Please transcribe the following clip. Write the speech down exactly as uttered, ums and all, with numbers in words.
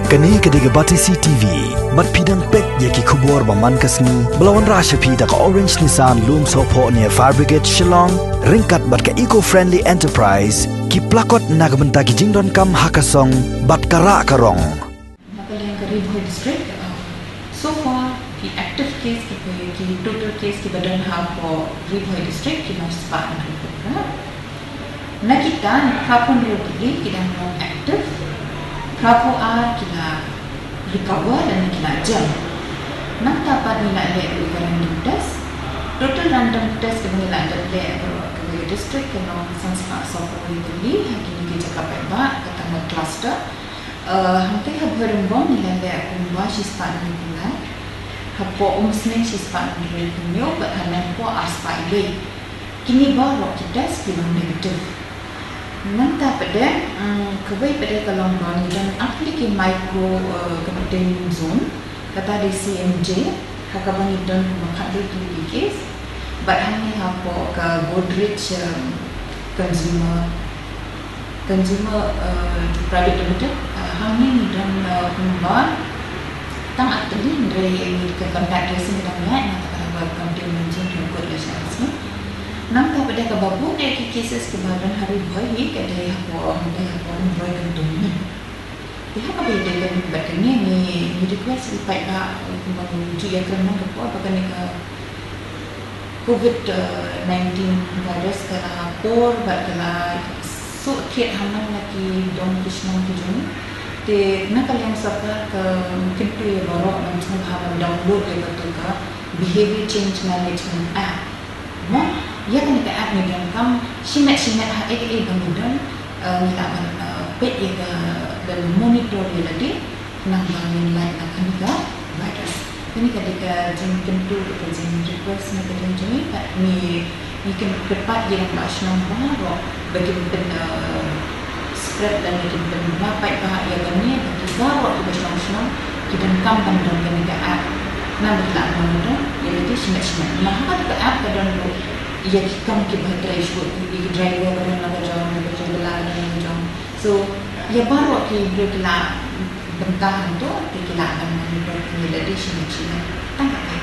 Kane ka dei ka Batesi T V. Bad phi dang peit ïa ki khubor ba man ka sngi ba la wanrah sha phi da ka Orange Nissan Lumsohphoh near Fire Brigade Shillong, ryngkat bad ka Eco Friendly Enterprise, ki plakot na ka bynta ki jingdonkam ha ka song bad ka rah ka rong. Na ka liang ka Ri Bhoi District, uh, so far ki active case ki, ki total case ki ba don hapoh Ri Bhoi District ki nongspah hynriew phew phra. Na kita, phra phew hynriew tylli ki dang long active, phra phew ar ki la recover lane ki la jem. Nangta pat ngi la leh ruh ka random test. Total random test kaba ngi la dep leh baroh kawei ka district ka long san spah saw phew tylli ha kine ki jaka paidbah kata ka cluster. Uh, hangtei ha Bhoirymbong ngi la leh kumba shispah hynñiewphew lai. Hapoh Umsning shispah hynriewphew hynñiew bad ha Nongpoh arspah ilei. Kine baroh ki test ki long negative. Nangta pat de, mm, kawei pat de ka long ba ngi don artylli ki micro, uh, containment zone, kata dei C M J, ha kaba ngi don kumba khathynriew tylli ki case. Bad hangne hapoh ka Godrej, um, Consumer Consumer, uh, Private Limited, uh, hangne ngi don, uh, kumba tang artylli, hynrei ngi ka contact tracing ka dang ïaid, nangta ka dang ba containment zone ka kut la shah sien. Nangta pat de kaba bun de ki cases kiba don ha Ri Bhoi hi ka dei hapoh, ka dei hapoh Umroi Kyntung ne. Te ha kaba ïadei bad kane ngi, ngi request ïa ki paidbah, uh, kumba ngi ju ïakren man ka por ba kane ka Covid, uh, nineteen virus ka la por bad ka la suk thied ha man la ki dong ki shnong ki jong ngi. Te na ka liang sorkar ka kyntu ïa baroh ban sngewbha ban download ïa katu ka Behavior Change Management App. Mo, ïa kane ka app ngi donkam shimet shimet ha ei ei ba ngi don, uh, ngi lah ban, uh, peit ïa ka, ban monitor ïa lade. Nang ba ngin lait na kane ka virus. Kane ka dei ka jingkyntu, ka jingrequest na ka jingkyntu, ngi, ngi kyrpad ïa ki rangbah shnong baroh ba kin pyn, uh, spread lane kin pynbna paidbah ïa kane ba ki baroh kiba shnong shnong ki donkam ban don kane ka app. Namar ba ki lah ban don ïa lade shimet shimet. Namar ha kane ka app ka don ruh ïa ki kam kiba trei shuh, ïa ki driver ba don la ka jong, ïa ki driver ba don la ka jong. So ïa baroh ki briew ki la bynta hangto te ki lah ban monitor ïa lade shimet shimet. Tang kata.